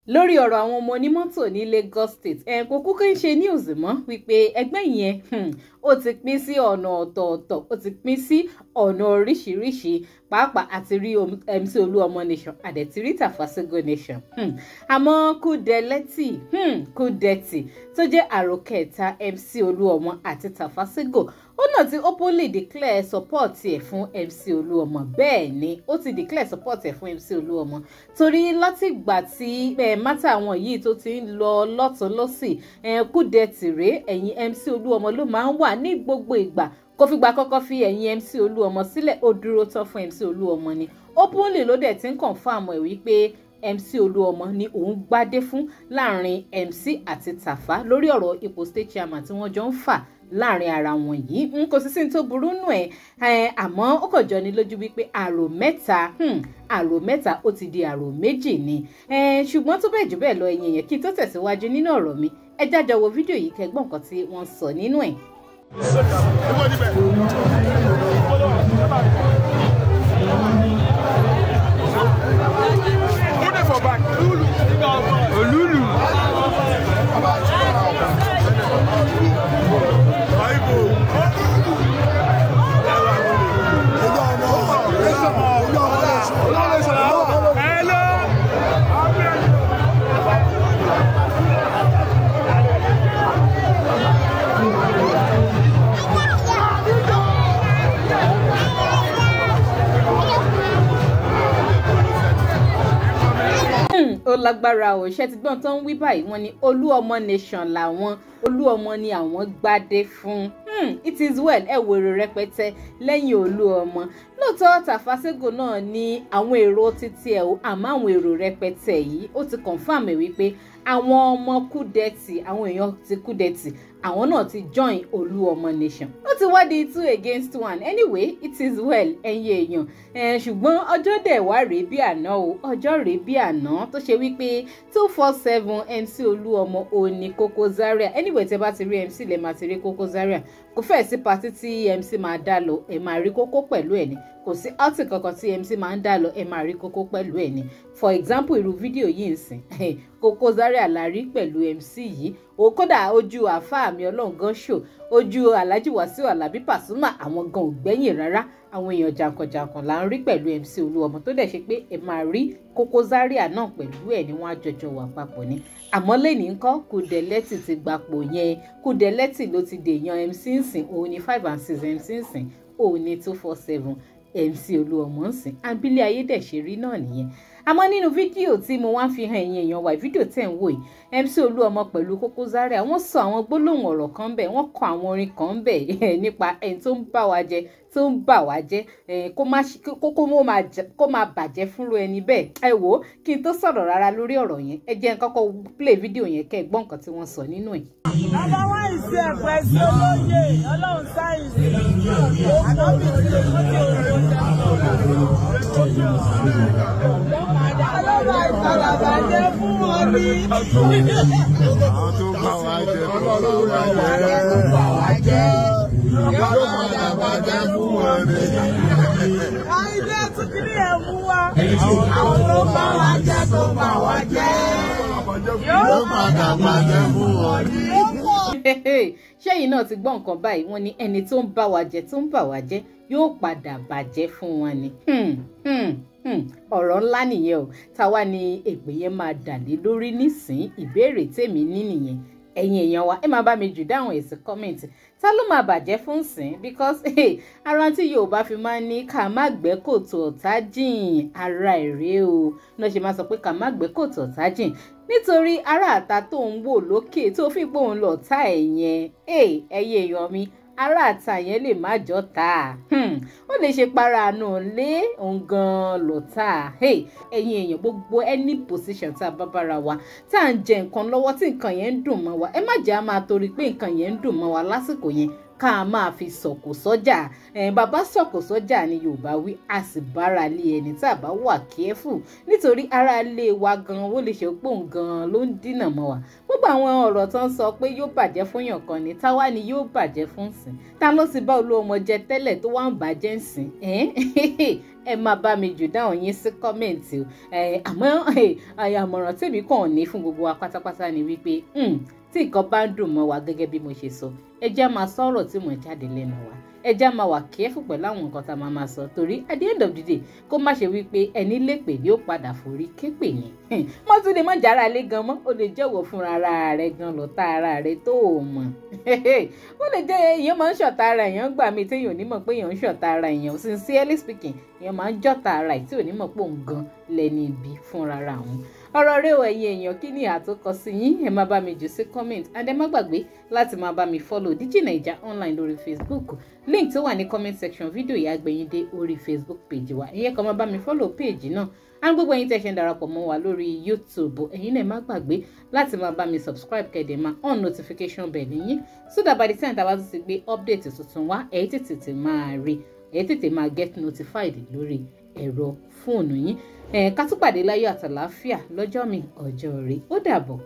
Lórí ọ̀rọ̀ àwọn ọmọ onímọ́tò ní Lagos State, ẹ̀ kò kúkú ń ṣe news mọ́ wípé ẹgbẹ́ yẹn ó ti pín sí ọ̀nà ọ̀tọ̀ọ̀tọ̀, ó ti pín sí ọ̀nà oríṣiríṣi. Pàápàá àti rí MC Olúọmọ Nation, àdẹ̀tí rí Tàfàṣégò Nation. Àmọ́ Kúdẹ̀lẹ́tì Kúdẹ̀tì tó jẹ́ àròkẹta MC Olúọmọ àti Tàfàṣégò, ó náà ti openly declare support ẹ̀ fún MC Olúọmọ. Bẹ́ẹ̀ ni, ó ti declare support ẹ̀ fún MC Olúọmọ, torí látìgbà tí mátà àwọn yìí tó ti ń lọ lọ́tún lọ́sì, Kúdẹ̀tì rèé, ẹ̀yìn MC Olúọmọ ló máa ń wà ní gbogbo ìgbà. Kò fìgbà kọ́kọ́ fi ẹ̀yìn MC Olúọmọ sílẹ̀, ó dúró tán fún MC Olúọmọ ni. Openly ló dẹ̀ ti ń confirm ẹ̀ wípé MC Olúọmọ ni òun gbádé fún láàrin MC àti Tàfá lórí ọ̀rọ̀ ipò state chairman tí wọ́n jọ ń fà láàrin ara wọn yìí. N kò sí sí tó burú nù ẹ̀, àmọ́ ó kàn jọ ní lójú wípé àrò mẹ́ta, àrò mẹ́ta ó ti di àrò méjì ni. Ṣùgbọ́n tó bẹ́ẹ̀ jù bẹ́ẹ̀ lọ, ẹ̀yin èèyàn, kí n tó tẹ̀síwájú nínú ọ̀rọ̀ mi, ẹ jájọ wo fídíò yìí kẹ́ gbọ́ nǹkan tí wọ́n sọ nínú ẹ̀. Olulu. Ó lágbára o. Ṣe ti gbọ́n tó ń wí báyìí? Wọ́n ní Olúọmọ Nation làwọn, Olúọmọ ni àwọn gbádé fún. It is well. Ẹ wo èrò rẹpẹtẹ lẹ́yìn Olúọmọ. Lóòótọ́ Tàfàṣégò náà ní àwọn èrò títí ẹ̀ o, àmọ́ àwọn èrò rẹpẹtẹ yìí, ó ti confirm ẹ̀ wípé àwọn ọmọ Kúdẹ̀tì, àwọn èèyàn ti Kúdẹ̀tì, àwọn náà ti join Olúọmọ Nation. Ó ti wá di 2 against 1. Anyway, it is well, ẹ̀yin èèyàn. Ṣùgbọ́n ọjọ́ dẹ̀ wá rèé bí àná o, ọjọ́ rèé bí àná tó ṣe wípé 247 MC Olúọmọ òní Koko Zaria. Anyway, tẹ́ bá ti rí MC lẹ́ máa ti rí Koko Zaria. Kò fẹ́ẹ̀ sí party tí MC máa dá lọ, ẹ máa rí Koko pẹ̀lú ẹ̀ ní. Kò sí outing kankan tí MC máa ń dá lọ, ẹ máa rí Koko pẹ̀lú ẹ̀ ní. For example, irú fídíò yìí ń sìn, Koko Zaria la rí pẹ̀lú MC yìí o. Kódà ojú àáfàá mi ọlọ́run gan ṣò, ojú Alhaji Wasiu Alabi Pasuma, àwọn gan ò gbẹ́yìn rárá. Àwọn èèyàn jàǹkànjàǹkàn là ń rí pẹ̀lú MC Olúọmọ, tó dẹ̀ ṣe pé ẹ máa rí Koko Zaria náà pẹ̀lú ẹ̀ ní, wọ́n á jọjọ wà papọ̀ ni. Àmọ́ lẹ́ni ńkọ́, Kúdẹ̀lẹ́tì ti gbapò yẹn. Kúdẹ̀lẹ́tì ló ti dèèyàn MC nsìn. Òun ní 5 and 6 MC nsìn, òun ní 247 MC Olúọmọ nsìn. Abílẹ̀ ayé dẹ̀ ṣe rí náà nìyẹn. Àmọ́ nínú fídíò tí mo wá ń fi hàn ẹ̀yin èèyàn wa, fídíò tẹ̀ ń wò yìí, MC Olúọmọ pẹ̀lú Koko Zaria, wọ́n sọ àwọn gbólóhùn ọ̀rọ̀ kan bẹ̀, wọ́n kọ àwọn orin kan bẹ̀ nípa ẹni tó ń bá wa jẹ, tó ń bà wá jẹ́, kó máa bàjẹ́ fúnru ẹni bẹ́ẹ̀. Ẹ wò ó, kí n tó sọ̀rọ̀ rárá lórí ọ̀rọ̀ yẹn, ẹ jẹ́ n kọ́kọ́ play fídíò yẹn kẹ́ ẹ gbọ́ nǹkan tí wọ́n sọ nínú ẹ̀. Number one is ẹ̀pẹ̀sì olóye ọlọ́run sáyẹ̀nsì ànábì tí ọlọ́run àìsàlàbàjẹ́ fún wọn ní. Àwọn tó bá wa jẹ, tó bá wa jẹ, yóò padà bàjẹ́ fún wọn ní. Àìdé tún kí ni ẹ̀ mú wa. Àwọn tó bá wa jẹ, tó bá wa jẹ, yóò padà bàjẹ́ fún wọn ní. Ṣẹ́yìn náà ti gbọ́ nǹkan báyìí? Wọ́n ní ẹni tó ń bá wa jẹ, tó ń bà wá jẹ́, yóò padà bàjẹ́ fún wọn ni. Ọ̀rọ̀ ńlá nìyẹn o. Táwa ni èpè yẹn máa dà lé lórí nísìn? Ìbéèrè tèmi ní nìyẹn. Ẹ̀yin èèyàn wa, ẹ máa bá mi jù dáhùn èsì comment. Ta ló máa bàjẹ́ fún sìn? Because ara tí Yorùbá fi máa ń ní ká má gbẹ́ kòtò ọ̀tá jìn, ara èrè o náà ṣe máa sọ pé ká má gbẹ́ kòtò ọ̀tá jìn, nítorí ará àta tó ń wò lókè tó fi gbóhùn lọ tá ẹ̀ yẹn, ẹ̀yin èèyàn mi, ará àta yẹn lè má jọ ta, ó lè ṣe para àánú lé òun gan lọ́tà. Ẹ̀yin èèyàn, gbogbo any position tá a bá bára wa, tá à ń jẹ nǹkan lọ́wọ́, tí nǹkan yẹn ń dùn mọ́ wa, ẹ má jẹ́ á máa torí pé nǹkan yẹn ń dùn mọ́ wa lásìkò yẹn. Ká máa fi sọ̀kò sọ́jà. Bàbá sọ̀kò sọ́jà ni Yorùbá wí, a sì bára lé ẹni tá a bá wà careful, nítorí ara lé wa gan, ó lè ṣe pòun gan ló ń dínà mọ́ wa. Gbogbo àwọn ọ̀rọ̀ tó ń sọ pé yóò bàjẹ́ fún yàn kan ni, táwa ni yóò bàjẹ́ fún sìn? Ta ló ti bá Olúọmọ jẹ tẹ́lẹ̀ tó wá ń bàjẹ́ ń sìn? Ẹ máa bá mi jù dáhùn yín sí comment o. Àmọ́ àmọ̀ràn tèmi kàn ní fún gbogbo wa pátápátá ni wípé tí nǹkan bá ń dùn mọ́ wa, gẹ́gẹ́ bí mo ṣe sọ, ẹ jẹ́ máa sọ̀rọ̀ tí mò ń jáde lẹ́nu wa. Ẹ jẹ́ máa wà careful pẹ̀lú àwọn nǹkan tá a máa máa sọ, torí at the end of the day, kó má ṣe wípé ẹni lépè ni ó padà forí képè yẹn. Mọ́ tún lè má jára lé gan mọ́, ó lè jẹ́wọ́ fúnra ara rẹ̀ gan lọ́tà ara rẹ̀ tó o mọ̀. Ó lè jẹ́ èèyàn máa ń ṣọ̀tá ara èèyàn gbà mí téèyàn ò ní mọ̀ pé èèyàn ń ṣọ̀tá ara èèyàn. Sincerely speaking, èèyàn máa ń jọ̀tá ara ẹ̀ tí ò ní mọ̀ pé òun gan lẹ́ni ibi fúnra ara òun. Ọ̀rọ̀ rẹ o, ẹ̀yin èèyàn, kí ni àtúnkọ sí yín? Ẹ máa bá mi jù sí comment, and ẹ má gbàgbé láti máa bá mi follow Digi Naija Online lórí Facebook. Link tó wà ní comment section fídíò yìí á gbé yín dé orí Facebook page wa. Ìyẹn kan, máa bá mi follow page náà. And gbogbo ẹ̀yin tẹ́ ṣe ń darapọ̀ mọ́ wa lórí YouTube, ẹ̀yin náà má gbàgbé láti máa bá mi subscribe, kẹ́dẹ̀ máa on notification bell yín, so that by the time tá a bá tún ti gbé update tuntun wá, ẹ̀ tètè máa rí, ẹ̀ tètè máa get notified lórí ẹ̀rọ fóònù yín. Ká tún pàdé láyọ̀ àtàlàáfíà lọ́jọ́ mi, ọjọ́ rí. Ó dàbọ̀.